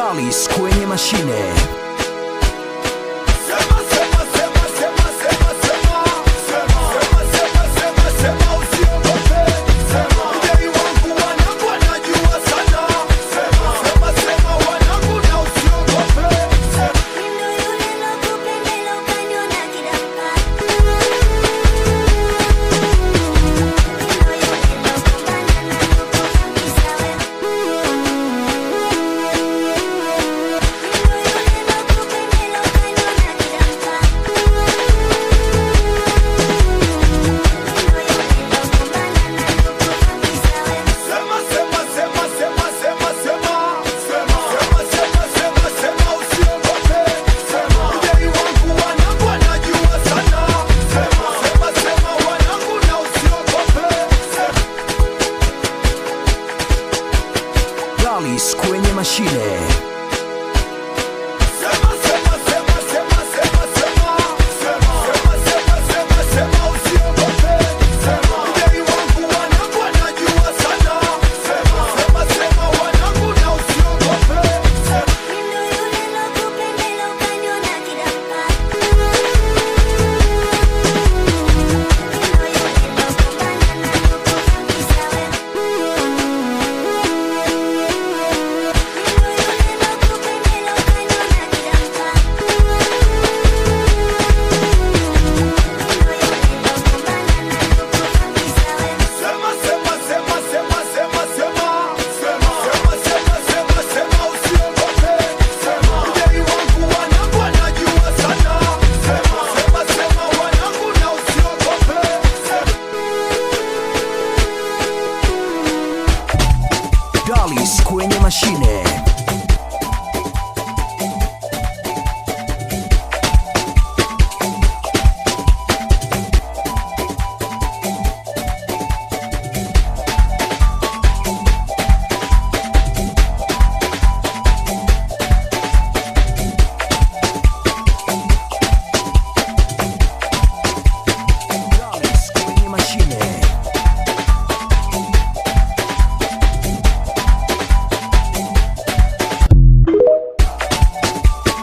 Dalis kwenye mashine. Sema, sema, sema, sema, sema, sema. Sema, sema, sema, sema, usiogope. Sema, mjei wangu wanangu wanajua sana. Sema, sema, sema, wanangu na usiogope. Sema. Ndo yule lokupenda ukaniona kidampa. Ndo yule lokumbana na kukufungiza wewe. Ndo yule lokupenda ukaniona kidampa. Ndo yule lokumbana na kukufungiza wewe. Sema, sema, sema, sema, sema, sema. Sema, sema, sema, sema, usiogope. Sema, mjei wangu wanangu wanajua sana. Sema, sema, sema, wanangu na usiogope. Sema. Dalis kwenye mashine. Sema, sema, sema, sema, sema, sema. Sema, sema, sema, sema, usiogope. Sema, mjei wangu wanangu wanajua sana. Sema, sema, sema, wanangu na usiogope. Sema. Ndo yule lokupenda ukaniona kidampa. Ndo yule lokumbana na kukufungiza wewe. Ndo yule lokupenda ukaniona kidampa. Ndo yule lokumbana na kukufungiza wewe. Sema, sema, sema, sema, sema, sema. Sema, sema, sema, sema, sema, usiogope. Sema, mjei wangu wanangu wanajua sana. Sema, sema, sema, wanangu na usiogope. Sema. Dalis kwenye mashine.